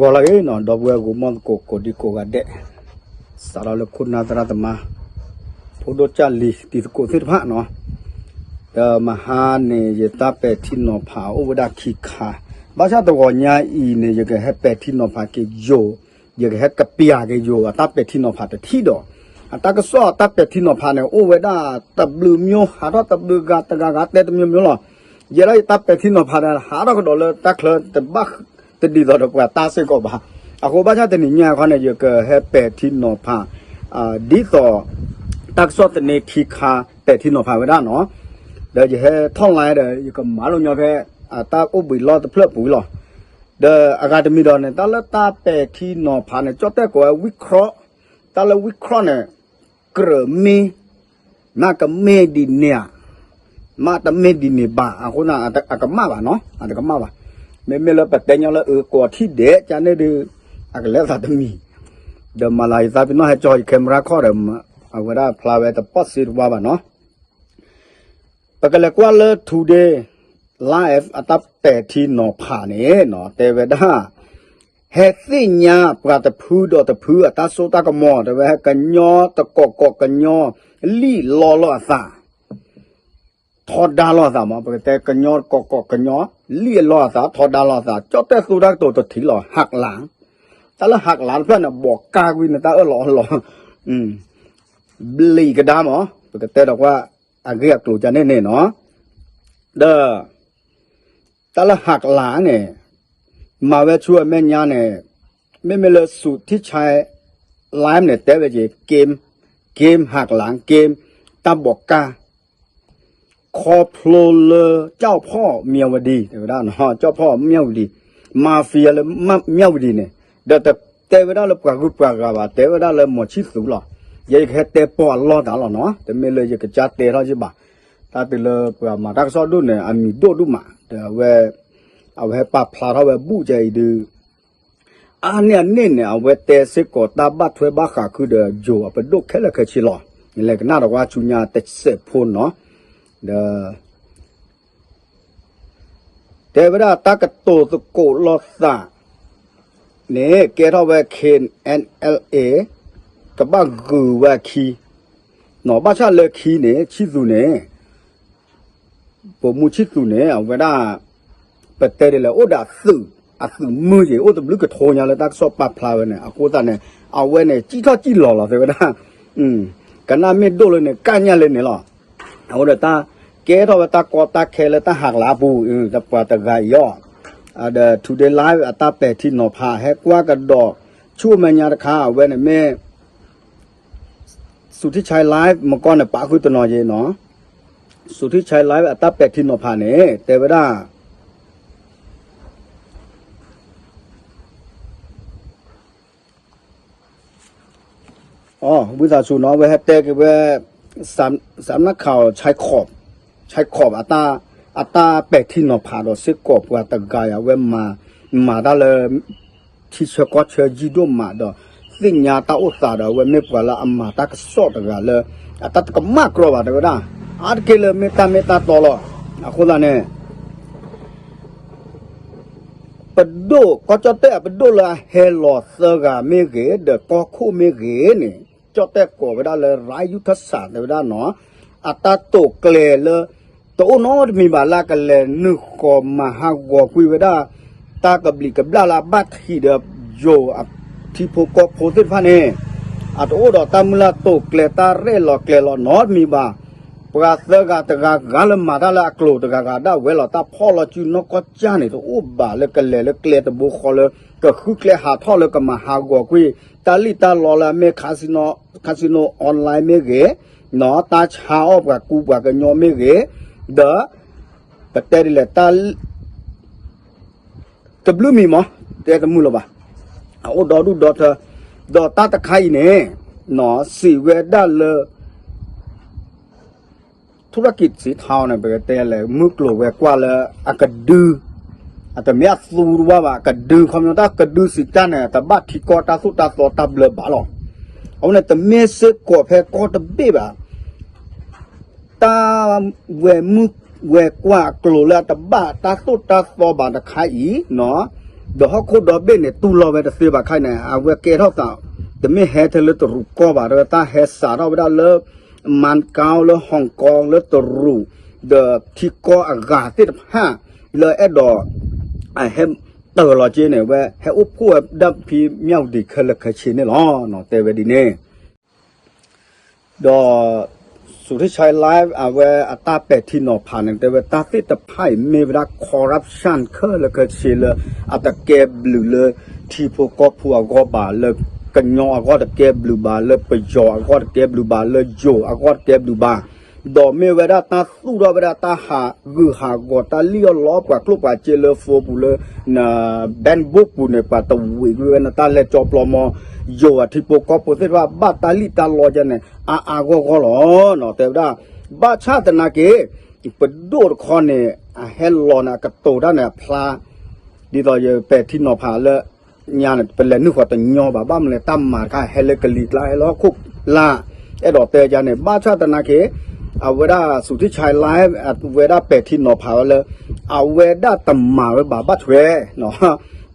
ဂီၤလၢအဂ့ၤနီၤ ဒီပုၢ်ဝဲၢ်ဂီၢ်မီၢ်သကိးကိးဒံကိးဂၤဒဲး, စးထီၣ်လၢခိၣ်နၢ်သရၣ်သမါ, ဖိဒိၣ်ကၢ်လံၤတံၤသကိးသ့ၣ်တဖၣ်နီၤ, ဒီးမဟါန့ၣ် ယတၢ်ပဲာ်ထံနီၤဖးအိၣ်ဝဲဒၣ်ခံခါ, ဘၣ်ဆၣ်တဂီၤညါအံၤန့ၣ် ယကဟဲပဲာ်ထံနီၤဖးက့ၤယိၤ, ယကဟဲကပျးက့ၤယိၤ အတၢ်ပဲာ်ထံနီၤဖးတထံၣ်ဒီး, အတၢ်ကစီၣ်အတၢ်ပဲာ်ထံနီၤဖးန့ၣ် အိၣ်ဝဲဒၣ်တဘျုးမျိုး ဟးထီၣ်တဘျုးဂၤတဂၤဂၤတဲတမျိုးမျိုးလီၤ. ယဲဒၣ်ယတၢ်ပဲာ်ထံနီၤဖးဒီး ဟးထီၣ်ကဒီးလၢတၢ်ချၢတဘၣ် တဒ်သိးဒီးပှၤတၢ်စ့ၢ်ကီးဘၣ်. အဃိဘၣ်ဆၣ်တနံၤညါခီန့ၣ် ယကဟဲပဲာ်ထံနီၤဖး ဒ်သိး တၢ်ကစီၣ်သန့ခံခါပဲာ်ထံနီၤဖးဝဲဒၣ်နီၤ, ဒီးယဟဲထီၣ် live ဒီး ယကမၤလိညီဖဲ အတၢ်အိၣ်ဘှံးလီၢ်တဖျၢၣ်ပူၤလီၤ. ဒီးအဂၤတမံၤဒီးန့ၣ် တၢ်လၢတၢ်ပဲာ်ထံနီၤဖးန့ၣ် ကၠီၣ်တဲၣ်ကိးဝဲ ဝံၣ်ခီၣ်, တၢ်လၢဝံၣ်ခီၣ်န့ၣ် ကြၢးမ့ၢ် မ့ၢ်ကမ့ၢ်ဒ်န့ၣ်ဧါ, မ့ၢ်တမ့ၢ်ဒ်န့ၣ်ဘၣ်, အဃိသတး အကမၣ်ဘၣ်နီၤ, အတကမၣ်ဘၣ်. မ့မ့ၢ်လၢပတဲညီလၢအကိးထံၣ်ဒဲးကန့ၣ်ဒီး အကလဲၤသးတမံၤ, ဒီးမၤလၤယသးပ့ၤနီၣ်ဟဲကၠီယ camera ခီၣ်ဒီး အဝဲဒၣ်ဖျါဝဲတပီၣ်စ့တဝါဘၣ်နီၤ. ပကလဲၤကွၢ်လၢ Today Live အတၢ်ပဲာ်ထံနီၤဖးန့ၣ်နီၤ တဲဝဲဒၣ် ဟဲသ့ၣ်ညါပှၤတဖုဒီးတဖုအတၢ်စိတၢ်ကမီၤ တဲဝဲ ကညီတကီၢ်ကီၢ်ကညီ လံၣ်လီလိာ်အသး ထီဒါလိာ်အသးမး, ပကတဲကညီတကီၢ်ကီၢ်ကညီ လံၣ်အလီအသး ထီဒါလိာ်အသး ကၠီၣ်တဲၣ်သူတၢ်ကတိၤတထံၣ်လီၤ ဟးကလၤ, တၢ်လၢဟးကလၤတဖျၢၣ်န့ၣ် ဘီးကါကွံာ်န့ၣ် တၢ်အၢၣ်လီၤအီလီၤ ဘျံးကဒါမး ပကတဲဒီးကွၢ် အဂ့ၢ်အကျိၤကန့ၣ်န့ၣ်နီၤ, ဒီး တၢ်လၢဟးကလၤန့ၣ် မၤဝဲဆူအမဲာ်ညါန့ၣ် မ့မ့ၢ်လၢ စူးထံဆဲး live န့ၣ် တဲဝဲက့ၤ game, game ဟးကလၤ game တၢ်ဘီးကါ ခီဖျိလၢ ကၠီၣ်ဖီၣ်မၠၣ်ဝတံၤ တဲဝဲဒၣ် ကၠီၣ်ဖီၣ်မၠၣ်ဝတံၤ mafia လၢ မၠၣ်ဝတံၤန့ၣ် ဒီးတတဲဝဲဒၣ်လၢပှၤဂုၤပှၤဂၤဘၣ် တဲဝဲဒၣ်လၢမီၤဆံၣ်သူးလီၤ. ယဲယကဟဲတဲပီၢ်အလီၢ်တၢ်လီၤနီၤ တမ့ၢ်လၢယကစၢ်တဲထီၣ်ယဘၣ်. တၢ်တုၤလၢပှၤမၤတၢ်ကစီၣ်ဒိၣ်န့ၣ် အမံၤဒိၣ်ဒိၣ်မး ဒီးအဝဲ အဝဲဟဲပာ်ဖျါထီၣ်ဝဲဘူးကဲအံၤဒုး အါန့ၢ်အန့ၣ်န့ၣ် အဝဲတဲစ့ၢ်ကီးတၢ်ဘၣ်ထွဲဘၣ်ဃးခုဒီး ယိၤအပဒိၣ်ခဲလၢာ်ခဲဆ့လီၤ. လဲၤကနၣ်ဒီးကွၢ်ဆူညါတစဲးဖိနီၤ ဒီး တဲဝဲဒၣ်တၢ်ကတိၤသကိးလိာ်သး န့ၣ် ကဲထီၣ်ဝဲ KNLA ကဘၣ်ဂုာ်ဝဲအခံ နီၤ ဘၣ်ဆၣ်လၢခံန့ၣ် ဆံၣ်သူးန့ၣ် ပိာ်မုၣ်ဆံၣ်သူးန့ၣ် အဝဲဒၣ် ပတဲဒ်လဲၣ် အိၣ်ဒီးအသုး အသုးမုၢ်က့ၤ အိၣ်တဘျုးကထိညါလၢတၢ်ကစီၣ်ပာ်ဖျါဝဲန့ၣ် အဃိသတးန့ၣ် အဝဲန့ၣ် စံၣ်ထီၣ်စံၣ်လီၤလီၤ တဲဝဲဒၣ် ကနၣ်မ့ၢ်ဒိၣ်လၢန့ၣ် ကၣ်ညၣ်လၢန့ၣ်လီၤ. အဃိဒီးတၢ်ကဲထီၣ်ဝဲတၢ်ကီတၢ်ခဲလၢတၢ်ဟးကလၤအပူၤ တပှၤတဂၤအံၤအီၤ ဒီး Today Live အတၢ်ပဲာ်ထံနီၤဖး ဟဲကွၢ်ကဒီး ဆူမဲာ်ညါတခါ အဝဲန့ၣ်မ့ၢ် စူးထံဆဲး live မကီၢ်န့ၣ် ပာ်ဃုာ်တနီၤယဲနီၤ စူးထံဆဲး live အတၢ်ပဲာ်ထံနီၤဖးန့ၣ် တဲဝဲဒၣ် အဝံသးစူၤနီၤ အဝဲဟဲတဲက့ၤဝဲ စးနၢ်ခးအီၤ ဆဲးခီး အတၢ်ပဲာ်ထံနီၤဖးဒီးစ့ၢ်ကီးပှၤတဂၤအံၤ အဝဲမၤတၢ်လၢ ထံဆၢကီၢ်ဆၢယံာ်ဒိၣ်မးဒီး သ့ၣ်ညါတၢ်အိၣ်သးဒီး အဝဲမ့ၢ်ပှၤလၢအမၤတၢ်ကစီၣ်တဂၤလၢ အတၢ်တကမၣ်ကြီဘၣ် တဲဝဲဒၣ် အါတက့ၢ်လၢမ့ၢ်တၢ်မ့ၢ်တၢ်တီလီၤ. အဃိသတးန့ၣ် ပဒိၣ် ကီၢ်ကၠီၣ်တဲၣ်အပဒိၣ်လၢအဟဲလီၤသၢဂၤမ့ၢ်ဂ့ၤ ဒီးကီၢ်ခိၣ်မ့ၢ်ဂ့ၤန့ၣ် ကၠီၣ်တဲၣ်ကိးဝဲဒၣ်လၢ ရါယူၢ်ထၢၣ်စး တဲဝဲဒၣ်နီၤ အတၢ်တိာ်ကျဲၤလၢ တအိၣ်နီတမံၤဘၣ်လၢအကလဲၤနုာ်ဃီၤမၤဟးဂီၤကွံာ်ဝဲဒၣ် တၢ်ကဘျံးကဘျၣ်လၢအဘၣ်ထံးဒီးယိၤအထံဖိကီၢ်ဖိသ့ၣ်တဖၣ်န့ၣ် အတအိၣ်ဒီးတၢ်မုၢ်လၢ်တိာ်ကျဲၤတၢ်ရဲၣ်လီၤကျဲၤလီၤနီတမံၤဘၣ်. ပှၤသၢဂၤတဂၤဂၤလၢမၤတၢ်လၢအကျိၤတဂၤဂၤဒၣ်ဝဲလီၤ တၢ်ဖီၣ်လီၤစုနီၢ်ကီၢ်ကၠၢ်န့ၣ် တအိၣ်ဘၣ်လၢကလဲၤလၢကျဲတဘိဃီလၢ ကဃုကျဲဟးထီၣ်လၢကမၤဟးဂီၤကွံာ် တၢ်လံၣ်တၢ်လီလၢအမ့ၢ် casino, casino online မ့ၢ်ဂ့ၤ, နီၤ တၢ်ဆါအီၣ်ပှၤကူပှၤကညီမ့ၢ်ဂ့ၤ, ဒီး ပတဲဒ်လဲၣ် တၢ် တဘျုးမံၤမး တဲတမုာ်လၢၤဘၣ်, အအိၣ်ဒီဒူၣ်ဒီထၢ, ဒီးတၢ်တခါအံၤန့ၣ် နီၤ စံးဝဲဒၣ်လၢ ထူရကံးစံးထီန့ၣ် ပကတဲလဲၣ် မုၢ်ကျိၤဝဲၤကွာ်လၢအကဒု, အတမ့ၢ်အသူတဝါဘၣ် အကဒု ခီပညီတၢ်ကဒုစံးတၢ်န့ၣ် တဘၣ်ထံကီၢ်တၢ်သိၣ်တၢ်သီတၢ်ဘျၢဘၣ်လီၤ. အဃိန့ၣ် တမ့ၢ်စ့ၢ်ကီးဖဲကီၢ်တဘ့ၣ်ဘၣ် တၢ်ဝဲၤမုၢ်ဝဲၤကွာ်အကျိၤလၢအတဘၣ်တၢ်သိၣ်တၢ်သီဘၣ်တခါအံၤ နီၤ ဒီးဟီၣ်ခိၣ်ဒီဘ့ၣ်န့ၣ် တူၢ်လိာ်ဝဲတသ့ဘၣ်ခဲအံၤန့ၣ် အဝဲကဲထီၣ်သး တမ့ၢ်ဟဲထဲလၢတရူးကီၢ်ဘၣ် တဲဝဲ တၢ်ဟဲစးထီၣ်ဝဲဒၣ်လၢ မၣ်ကီး လၢ Hong Kong လၢတရူး ဒီးထံကီၢ်အဂၤသ့ၣ်တဖၣ် လၢအဲၣ်ဒိး အဟဲတၢၤလီၤက့န့ၣ် ဝဲဟဲအိၣ်ဖှိၣ်ဝဲဒၣ်ဖံမၠၣ်ဝတံၤခဲလၢာ်ခဲဆ့န့ၣ်လီၤ. တဲဝဲဒ်န့ၣ် ဒီး Suthichai Live အဝဲအတၢ်ပဲာ်ထံနီၤဖးန့ၣ် တဲဝဲတၢ်သ့ၣ်တဖၣ်အံၤမ့ၢ်ဝဲဒၣ် corruption ခဲလၢာ်ခဲဆ့လၢ အတကဲဘျုးလၢထံဖိကီၢ်ဖိအဂီၢ်ဘၣ်, လၢကညီအဂီၢ်တကဲဘျုးဘၣ်, လၢပယီၤအဂီၢ်တကဲဘျုးဘၣ်, လၢယိၤအဂီၢ်တကဲဘျုးဘၣ်, ဒီးမ့ၢ်ဝဲဒၣ်တၢ်သူၣ်ထီၣ်ဝဲဒၣ်တၢ်ဟးဂူာ်ဟးဂီၤ တၢ်လံၣ်အီၣ်လီအီၣ်ပှၤကျိၣ်ပှၤစ့လၢ phone ပူၤလၢ ဘဲၣ်ဘိၣ်ပူၤန့ၣ် ပှၤတဝံၤကွံာ်ဝဲန့ၣ် တၢ်လဲၤကၠီပျီမီ ယိၤအထံဖိကီၢ်ဖိသ့ၣ်တဖၣ် ဘၣ်တၢ်လံၣ်တၢ်လီကဲန့ၣ် အါအါဂီၢ်ဂီၢ်လီၤ. တဲဝဲဒၣ် ဘၣ်ဆၣ်သနာ်က့ ပဒိၣ်တခီန့ၣ် အဟဲလီၤန့ၣ် အကတိၤတၢ်န့ၣ်အဖျါ ဒ်သိးယပဲာ်ထံနီၤဖးလၢညါန့ၣ် ပလဲၤနုာ်ဃီၤတညီဘၣ်. ဘၣ်မနုၤလဲၣ် တၢ်မၤတခါဟဲလၢကလံၤကျါ ဟဲလၢဟီၣ်ခိၣ်လာ် အဲၣ်ဒိးတဲယၤန့ၣ် ဘၣ်ဆၣ်သနာ်က့ အဝဲဒၣ် Suthichai Live အဝဲဒၣ်ပဲာ်ထံနီၤဖးဝဲလၢ အဝဲဒၣ်တမၤဝဲဘၣ် ဘၣ်ထွဲ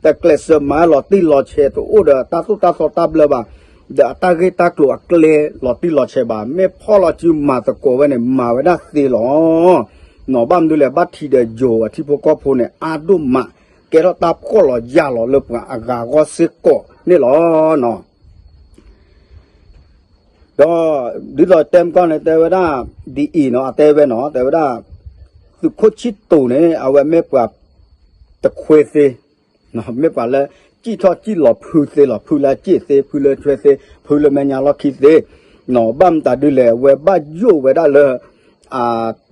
တကျဲးစၢးမၤလီၤတံၢ်လီၤဆဲး တအိၣ်ဒီးတၢ်သိၣ်တၢ်သီတၢ်ဘျၢဘၣ်, ဒီးအတၢ်ဂ့ၢ်တၢ်ကျိၤအကျဲလီၤတံၢ်လီၤဆဲးဘၣ်. မ့ၢ်ဖီၣ်လီၤစုမၤသကိးဝဲန့ၣ် မၤဝဲဒၣ်သ့လီၤ. ဘၣ်မနုၤလဲၣ် ဘၣ်ထံးဒီးယိၤအထံဖိကီၢ်ဖိန့ၣ် အါဒိၣ်မး ကဲထီၣ်တၢ်ဖှီၣ်လီၤယာ်လီၤလၢပှၤအဂၤအဂီၢ်စ့ၢ်ကီးန့ၣ်လီၤ. ဒီး ဒ်သိးတဲမကီၢ်န့ၣ် တဲဝဲဒၣ် ဒ်အံၤနီၤ အတဲဝဲနီၤ တဲဝဲဒၣ် သုးခိၣ်ဆံၣ်တူးန့ၣ် အဝဲမ့ၢ်ပှၤတခွဲသ့, မ့ၢ်ပှၤလၢ စံၣ်ထီၣ်စံၣ်လီၤဖုသ့လီၤ, ဖုလၢအစ့ၣ်သ့, ဖုလၢဆွဲသ့, ဖုလၢမဲာ်ညါလီၢ်ခံသ့, ဘၣ်မတၤဒ်လဲၣ် အဝဲဘၣ်ယိၣ်ဝဲဒၣ်လၢ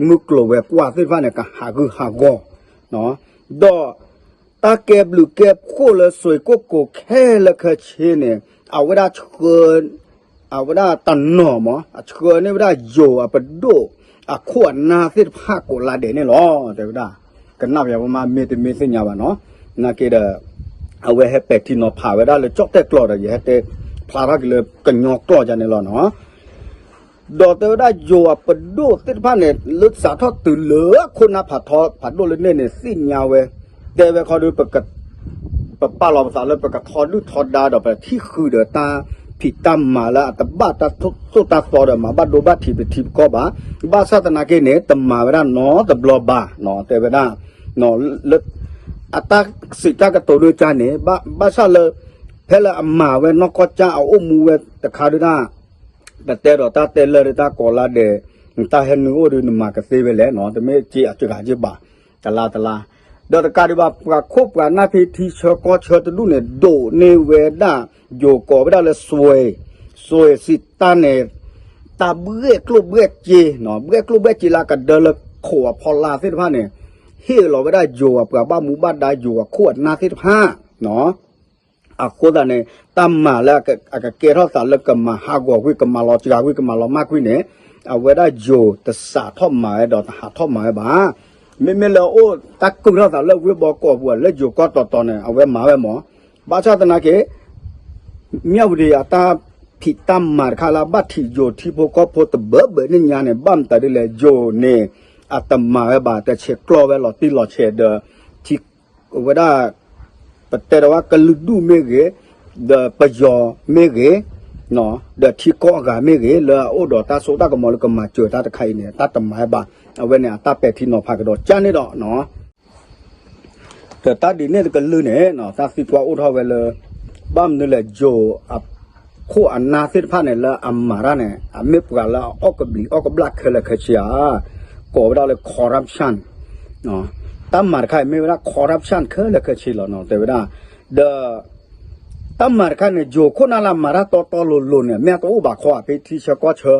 မုၢ်ကျိၤဝဲၤကွာ်သ့ၣ်တဖၣ်န့ၣ် ကဟးဂူာ်ဟးဂီၤ, ဒီး တၢ်ကဲဘျုးကဲဖှိၣ်လၢစွ့ၣ်ကိၣ်ကိၤခဲလၢာ်ခဲဆ့န့ၣ် အဝဲဒၣ်ဆှၢ အဝဲဒၣ်တနီၤမး အဆှၢန့ၢ်ဝဲဒၣ်ယိၤအပဒိၣ်အခိၣ်အနၢ်သ့ၣ်တဖၣ်ကိးလါဒဲးန့ၣ်လီၤ. တဲဝဲဒၣ် ကနၣ်ပယီၤပမါမ့ၢ်တမ့ၢ်သ့ၣ်ညါဘၣ်နီၤ, နာ်က့ဒီး အဝဲဟဲပဲာ်ထံနီၤဖးဝဲဒၣ်လၢကၠီၣ်တဲၣ်ကျိာ်ဒီး ယဟဲတဲဖျါထီၣ်က့ၤလၢကညီကျိာ်ယါန့ၣ်လီၤနီၤ. ဒီးတဲဝဲဒၣ်ယိၤအပဒိၣ်သ့ၣ်တဖၣ်န့ၣ် လၢစးထီၣ်တုၤလၢခိၣ်နၢ်ဖးထီဖးဒိၣ်လၢန့ၣ်န့ၣ် သ့ၣ်ညါဝဲ, တဲဝဲခီဒု ပပာ်လီၤပသးလၢပကထီဒုၣ်ထီဒါဒီး ပထံၣ်ဃုာ်ဒီးတၢ်ဖံးတၢ်မၤလၢအတဘၣ်တၢ်သိၣ်တၢ်သီဒီး မၤဘၣ်ဒိဘၣ်ထံးပထံပကီၢ်ဘၣ်. ဘၣ်ဆၣ်သနာ်က့န့ၣ် တမၤဝဲဒၣ်နီတဘျီဘၣ်, တဲဝဲဒၣ် လၢ အတၢ်စံးတၢ်ကတိၤဒုကါန့ၣ် ဘၣ်ဆၣ်လၢ ဖဲလၢအမၤဝဲနီၢ်ကီၢ်ကၠၢ်အအိၣ်မူဝဲတခါဒုဒၣ် ပတဲဒီးတၢ်တဲလၢာ်ဒီးတၢ်ကိးလါဒဲး, တၢ်ဟဲနုာ်အိၣ်ဒီးနမၤကသ့ဝဲလဲၣ်နီၤ, တမ့ၢ်စ့အစှၤကဘၣ်, တလါတလါ, ဒီးတကးဒံးဘၣ် ပှၤခိၣ်ပှၤနၢ်ဖံထံဆၢကီၢ်ဆၢတဒူၣ်န့ၣ် ဒိးန့ၢ်ဝဲဒၣ် ယိၤကိးဝဲဒၣ်လၢစွ့ၣ်, စွ့ၣ်စံးတၢ်န့ၣ် တၢ်ဘှဲၣ်ကျိၣ်ဘှဲၣ်စ့, ဘှဲၣ်ကျိၣ်ဘှဲၣ်စ့လၢအကဒၢလၢခိးအဖီလာ်သ့ၣ်တဖၣ်န့ၣ် ဟ့ၣ်လီၤဝဲဒၣ်ယိၤအပှၤဘၣ်မူဘၣ်ဒါယိၤအခိၣ်အနၢ်သ့ၣ်တဖၣ် အဃိသတးန့ၣ် တၢ်မၤလၢအကကဲထီၣ်သးလၢကမၤဟးဂီၤကွံာ် ကမၤလီၤစှၤကွံာ် ကမၤလီၤမၢ်ကွံာ်န့ၣ် အဝဲဒၣ်ယိၤတစးထီၣ်မၤဝဲဒီးတဟးထီၣ်မၤဝဲဘၣ်. မ့မ့ၢ်လၢအအိၣ်တၢ်ကုၢ်ထီၣ်သးလၢဝ့ၢ်ဘီကီၢ်ပူၤလၢယိၤကီၢ်တီၤတီၤန့ၣ် အဝဲမၤဝဲမး, ဘၣ်ဆၣ်သနာ်က့ မၠၣ်ဝတံၤအတၢ်ဖံးတၢ်မၤတခါလၢအဘၣ်ထံးယိၤထံဖိကီၢ်ဖိတဘၢဘၢန့ၣ်ညါန့ၣ် ဘၣ်မတၤဒ်လဲၣ် ယိၤန့ၣ် အတမၤဝဲဘၣ် တဆဲးကျိးဝဲလီၤတံၢ်လီၤဆဲးဒီး ထံ အဝဲဒၣ် ပတဲဒီးဝဲကလုာ်ဒူၣ်မ့ၢ်ဂ့ၤ, ဒီးပယီၤမ့ၢ်ဂ့ၤ, ဒီးထံကီၢ်အဂၤမ့ၢ်ဂ့ၤ လၢအအိၣ်ဒီးတၢ်စိတၢ်ကမီၤလၢကမၤစၢၤတၢ်တခါအံၤန့ၣ် တၢ်တမၤဝဲဘၣ်. အဝဲန့ၣ်အတၢ်ပဲာ်ထံနီၤဖးကဒီးကၢ်န့ၣ်ဒီး ဒီးတၢ်ဒ်န့ၣ်တကလုာ်န့ၣ် တၢ်သံကွၢ်အိၣ်ထီၣ်ဝဲလၢ ဘၣ်မနုၤလဲၣ် ယိၤအခိၣ်အနၢ်သ့ၣ်တဖၣ်န့ၣ် လၢအမၤတၢ်န့ၣ် အမ့ၢ်ပှၤလၢအအီၣ်ကဘျံးအီၣ်ကဘျၣ်ခဲလၢာ်ခဲဆ့ဧါ, ကိးဝဲဒၣ်လၢ corruption တၢ်မၤတခါအံၤမ့ၢ်ဝဲဒၣ် corruption ခဲလၢာ်ခဲဆ့လီၤ တဲဝဲဒၣ်. ဒီး တၢ်မၤတခါန့ၣ် ယိၤခိၣ်နၢ်လၢအမၤတၢ်တီတီလိၤလိၤန့ၣ် မ့ၢ်အတအိၣ်ဘၣ်ခီဧါ ဖဲထံဆၢကီၢ်ဆၢ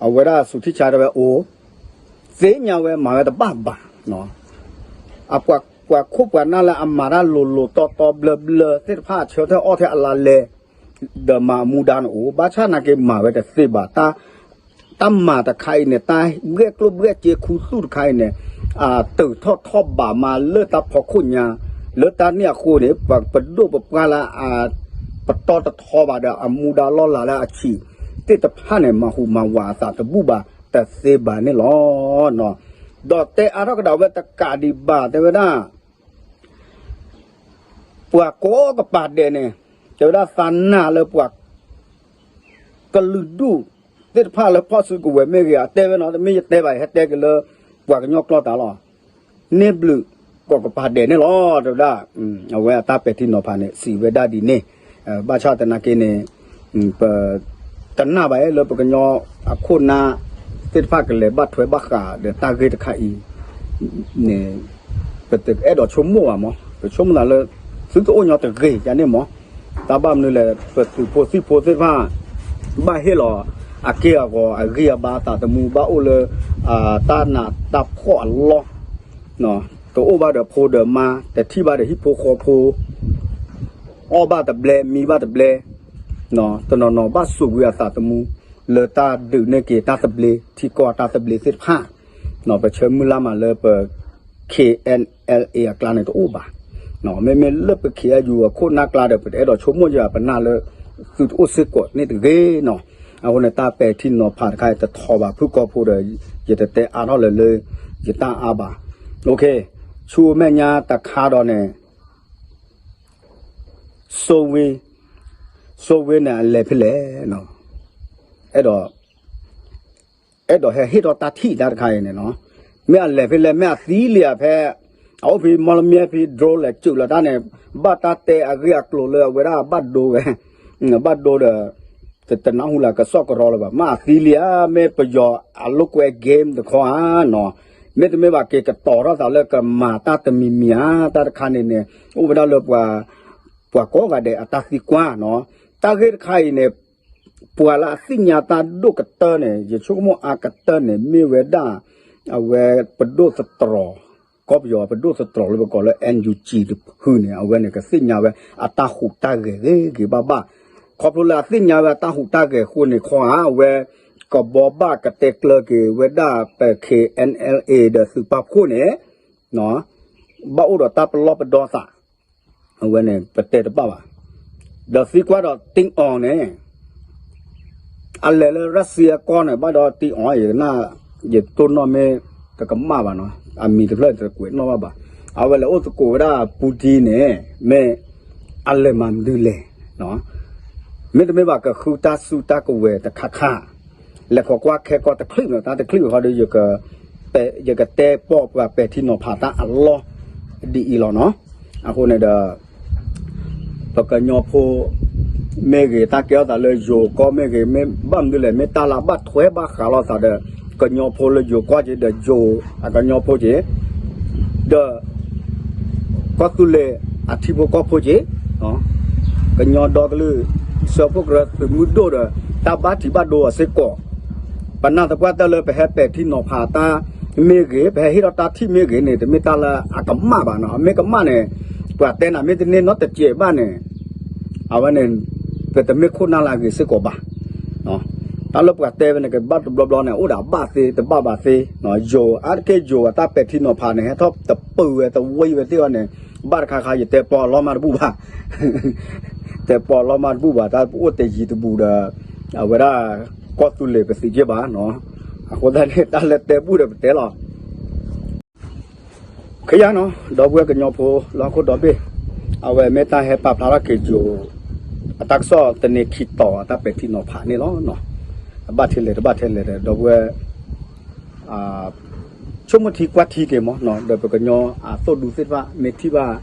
အဝဲဒၣ်စူၤထံဆါတဲဝဲအိၣ်, သ့ၣ်ညါဝဲမၤဝဲတဘၣ်ဘၣ်. အပှၤခိၣ်ပှၤနၢ်လၢအမၤတၢ်လိၤလိၤတီတီဘျၢဘျၢသ့ၣ်တဖၣ် ဆၢထၢၣ်အီၣ်ထဲအလါလဲ ဒီးမၤအမူဒါန့ၣ်အိၣ်, ဘၣ်ဆၣ်သနာ်က့မၤဝဲတသ့ဘၣ်. တၢ်မၤတခါအံၤန့ၣ် တၢ်ဘှဲၣ်ကျိၣ်ဘှဲၣ်စ့ခူသူၣ်တခါအံၤန့ၣ် တုၤထီၣ်ထီၣ်ဘးမးလၢတၢ်ဖီခိၣ်ညါ, လၢတၢ်န့ၣ်အဃိန့ၣ် ပဒိၣ်ပပှၢ်လၢ ပတီၢ်တထီဘၣ်ဒီးအမူဒါလီၢ်လၤလၢအဆံးသ့ၣ်တဖၣ်န့ၣ် မၤဟူးမၤဝးအသးတဘူၣ်ဘၣ်တသ့ဘၣ်န့ၣ်လီၤ. ဒီးတဲအါထီၣ်ကဒီးဝဲတကးဒံးဘၣ် တဲဝဲဒၣ် ပှၤကိးကပၤဒဲးန့ၣ် တဲဝဲဒၣ်သးနၢ်လၢပှၤ ကလုာ်ဒူၣ်သ့ၣ်တဖၣ်လၢဖီၣ်စုကဝဲၤမ့ၢ်ဂ့ၤ အတဲဝဲနီၤ, တမ့ၢ်ယတဲဘၣ် ယဟဲတဲက့ၤလၢ ပှၤကညီကျိာ်တၢ်လီၤ. န့ၢ်ဘျုးကိးကပၤဒဲးန့ၣ်လီၤ တဲဝဲဒၣ်. အဝဲအတၢ်ပဲာ်ထံနီၤဖးန့ၣ် စံးဝဲဒၣ်ဒ်န့ၣ်. ဘၣ်ဆၣ်သနာ်က့န့ၣ် ပ တနာ်ဘၣ်လၢပကညီအခိၣ်နၢ်သ့ၣ်တဖၣ်ကလဲၤဘၣ်ထွဲဘၣ်ဃးဒီးတၢ်ဂ့ၢ်တခါအံၤန့ၣ် ပတအဲၣ်ဒိးဆိကမိၣ်ဘၣ်မး, ပဆိကမိၣ်သးလၢ သုတအိၣ်ညီတဂ့ၤယၤန့ၣ်မး. တၢ်ဘၣ်မနုၤလဲၣ် ပသုးဖိသံၣ်ဖိသ့ၣ်တဖၣ် ဘၣ်ဟ့ၣ်လီၤအက့ၢ်အဂီၤ အဂံၢ်အဘါ အသးသမူ ဘၣ်အိၣ်လၢ တၢ်နးတၢ်ဖှီၣ်အလီၢ်, တအိၣ်ဘၣ်ဒီးဖိဒီးမါ, တထံၣ်ဘၣ်ဒီးဟံၣ်ဖိဃီဖိ, အီၣ်ဘၣ်တဘျဲ မံဘၣ်တဘျဲ, တနီၤနီၤဘၣ်စူးကွံာ်အသးသမူ လၢတၢ်ဒုးန့ၢ်က့ၤတၢ်သဘျ့ ထံကီၢ်တၢ်သဘျ့သ့ၣ်တဖၣ်. ပဆၢမုၢ်လၢ်မးလၢပ K N L A အကျါန့ၣ်တအိၣ်ဘၣ်. မ့မ့ၢ်လၢပ K N U အခိၣ်နၢ်ကျါဒီး ပတအဲၣ်ဒိးဆိကမိၣ်ယၤ ပနာ်လၢ သုတအိၣ်စ့ၢ်ကီးန့ၣ်တဂ့ၤနီၤ. အဃိန့ၣ် တၢ်ပဲာ်ထံနီၤဖးတခါအံၤ တထီၣ်ဘၣ်ဖုၣ်ကိာ်ဖိဒီး ယတတဲအါထီၣ်လၢၤလၢ ယတၢ်အါဘၣ်. ဆူမဲာ်ညါတခါဒီးန့ၣ် စိဝ့, စိဝ့န့ၣ်အလဲၤဖဲလဲၣ်, အဲၣ်ဒိး အဲၣ်ဒိးဟဲဟ့ၣ်ထီၣ်တၢ်ထံၣ်တၢ်တခါအံၤန့ၣ်နီၤ. မ့ၢ်အလဲၤဖဲလဲၣ် မ့ၢ်အသံလံဧါဖဲ အအိၣ်ဖဲမီလမၠဲဖဲ drone လဲၤစုးလီၤတၢ်န့ၣ် ဘၣ်တၢ်တဲအဂ့ၢ်အကျိၤလၢအဝဲဒၣ်ဘၣ်ဒိဝဲ, ဘၣ်ဒိဒီး တနၢ်ဟူလၢကစီၣ်ကရီလၢၤဘၣ် မ့ၢ်အသံလံဧါ မ့ၢ်ပယီၤအလိာ်ကွဲ game တခီဧါနီၤ. မ့တမ့ၢ်ဘၣ်က့ၤကတီၤထီၣ်သးလၢကမၤတၢ်တမံၤမံၤဧါ တၢ်တခါန့ၣ်န့ၣ် အိၣ်ဝဲဒၣ်လၢပှၤ ပှၤကိးဂၤဒဲးအတၢ်သံကွၢ်နီၤ. တၢ်ဂ့ၢ်တခါအံၤန့ၣ် ပှၤလၢအသ့ၣ်ညါတၢ်ဒိၣ်ကတၢၢ်န့ၣ် ယဆိကမိၣ်အါကတၢၢ်န့ၣ် မ့ၢ်ဝဲဒၣ် အဝဲပဒိၣ်သတြီၤ ကီၢ်ပယီၤပဒိၣ်သတြီၤလၢပကိးလၢ N U G တဖုန့ၣ် အဝဲန့ၣ်ကသ့ၣ်ညါဝဲအတၢ်ဟူးတၢ်ဂဲၤဂ့ၤဂ့ၤဘၣ်ဘၣ်. ခီဖျိလၢအသ့ၣ်ညါဝဲအတၢ်ဟူးတၢ်ဂဲၤအဃိန့ၣ်ခီဧါ အဝဲကဘီဘၣ်ကတဲကျၢၤက့ၤဝဲဒၣ်ပ K N L A ဒီးသုးပာ်ဖှိၣ်န့ၣ် ဘၣ်အိၣ်ဒီးတၢ်ပလီၢ်ပဒီသး အဝဲန့ၣ် ပတဲတဘၣ်ဘၣ်. ဒီးသံကွၢ်ဒီး Tin Aung န့ၣ် အလဲၤလၢ Russia အကီၢ်န့ၣ် ဘၣ်ဒီး Tin Aung ယကနၣ် ယတိၢ်နီၣ်မ့ၢ်တကမၣ်ဘၣ်နီၤ အမံၤတဖျၢၣ်တကွဲးနီၣ်ဘၣ်ဘၣ်. အဝဲလဲၤအိၣ်သကိးဝဲဒၣ် Putin န့ၣ် မ့ၢ်အလဲၤမၤမနုၤလဲၣ် မ့တမ့ၢ်ဘၣ်ကဃုတၢ်စုတၢ်ကဝဲၤတခါခါ လဲၤခိးကွၢ်ခဲကီၢ်တချံၣ်နီၤ တၢ်တချံၣ်ဃီဒီး ယကတဲပိာ်ပှၤပဲာ်ထံနီၤဖးတၢ်အလီၢ်ဒ်အံၤလီၤနီၤ. အဃိန့ၣ်ဒီး ပကညီဖိမ့ၢ်ဂ့ၤ တၢ်ကဲထီၣ်သးလၢယိၤကီၢ်မ့ၢ်ဂ့ၤ မ့ၢ်ဘၣ်မနုၤလဲၣ် မ့ၢ်တၢ်လၢဘၣ်ထွဲဘၣ်ဃးလိာ်သးဒီး ကညီဖိလၢယိၤကီၢ်က့ၤ ဒီးယိၤအကညီဖိက့ၤ ဒီး ကီၢ်သူလ့ၤအထံဖိကီၢ်ဖိက့ၤ ကညီဒီကလုာ် စၢဖှိၣ်ကရၢသုးမုၢ်ဒိၣ်ဒီး တၢ်ဘၣ်ထံးဘၣ်ဒိအီၤစ့ၢ်ကီး ပနၢ်သပှၢ်တၢၢ်လၢပဟဲပဲာ်ထံနီၤဖးတၢ်မ့ၢ်ဂ့ၤ ပဟဲဟ့ၣ်ထီၣ်တၢ်ထံၣ်မ့ၢ်ဂ့ၤန့ၣ် တမ့ၢ်တၢ်လၢအကမၣ်ဘၣ်နီၤ. မ့ၢ်ကမၣ်န့ၣ် ပှၤတဲနၤမ့ၢ်တန့ၢ်နီတစဲးဘၣ်န့ၣ် အဝဲန့ၣ် ပတမ့ၢ်ခိၣ်နၢ်လၢအဂ့ၤစ့ၢ်ကီးဘၣ်. တၢ်လၢပှၤတဲဝဲန့ၣ် ကဘၣ်တဘျီဘျီန့ၣ် အိၣ်ဒီးအဘၣ်သ့ တဘၣ်ဘၣ်သ့, ယိၤ အါတက့ၢ်ယိၤအတၢ်ပဲာ်ထံနီၤဖးန့ၣ် ဟဲထီၣ်တပၢၤဝဲတဝံၤဝဲသ့ၣ်အီၤန့ၣ် ဘၣ်တခါခါ ယတဲပီအလီၢ်မးတဘူၣ်ဘၣ်, တဲပီအလီၢ်မးတဘူၣ်ဘၣ် တၢ်ပအိၣ်တယံၤတဘူးဒီး အဝဲဒၣ် ကီၢ်သူလ့ၤပသံးက့ဘၣ်နီၤ. အဃိသတးန့ၣ် တၢ်လၢတဲဘူၣ်ဒီးပတဲလီၤ. ခ့ယါနီၤ ဒီပုၢ်ဝဲၢ်ကညီဖိလၢဟီၣ်ခိၣ်ဒီဘ့ၣ် အဝဲမ့ၢ်တၢ်ဟဲပာ်ဖျါထီၣ်က့ၤယိၤ အတၢ်ကစီၣ်သန့ၤခံတီၤအတၢ်ပဲာ်ထံနီၤဖးန့ၣ်လီၤ. ဘၣ်ထဲလဲၣ်တဘၣ်ထဲလဲၣ်ဒီး ဒီပုၢ်ဝဲၢ် ဆိကမိၣ်ထံကွၢ်ထံက့ၤမး ဒီးပကညီအသိၣ်ဒူသ့ၣ်တဖၣ် မ့ၢ်ထံၣ်ဘၣ်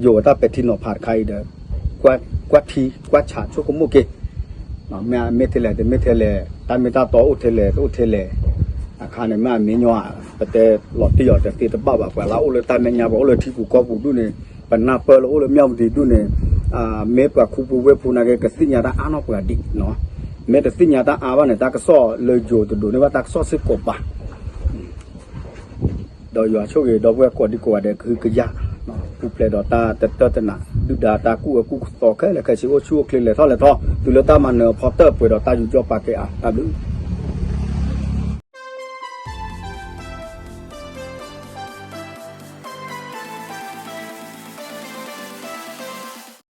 ယိၤအတၢ်ပဲာ်ထံနီၤဖးတခါအံၤဒီး ကွၢ်ထံကွၢ်ဆးဆိကမိၣ်က့ၤ မ့ၢ်မ့ၢ်ထဲလဲၣ် တမ့ၢ်ထဲလဲၣ် တၢ်မ့ၢ်တၢ်တီအိၣ်ထဲလဲၣ် တအိၣ်ထဲလဲၣ် အခါန့ၣ် မ့ၢ်အမ့ၢ်ညီ ပတဲလီၤတံၢ်အီၤတသ့တဘၣ်ဘၣ် ပှၤလၢအိၣ်လၢတၢ်မဲာ်ညါ ပှၤအိၣ်လၢထံပူၤကီၢ်ပူၤဒူၣ်န့ၣ် ပနၢ်ပၢၢ်လၢအိၣ်လၢမၠၣ်ဝတံၤဒူၣ်န့ၣ် မ့ၢ်ပှၤခူပူၤဝ့ၢ်ပူၤနာ်က့ ကသ့ၣ်ညါတၢ်အါနီၢ်ပှၤဒံး မ့ၢ်တသ့ၣ်ညါတၢ်အါဘၣ်န့ၣ် တၢ်ကစီၣ်လၢယိၤတဒိးန့ၢ်ဘၣ်တၢ်ကစီၣ်စ့ၢ်ကီးဘၣ်. ဒီးယွၤဆိၣ်ဂ့ၤ ဒီပုၢ်ဝဲၢ်ကိးဒံကိးဂၤဒဲး ကဟုကယာ် ပူၤဖျဲးဒီးတၢ်တတၢၢ်တနး ဒုၣ်ဒါတၢ်ကူၣ်အၢကူၣ်သီခဲလၢာ်ခဲဆ့ အိၣ်ဆူၣ်အိၣ်ချ့လဲၤထီၣ်လဲၤထီ တုၤလၢတၢ်မၤနၢၤအဖီတၢၢ်ပှဲၤဒီးတၢ်ယူးယီၣ်ပာ်ကဲအါ တၢ်ဘျုး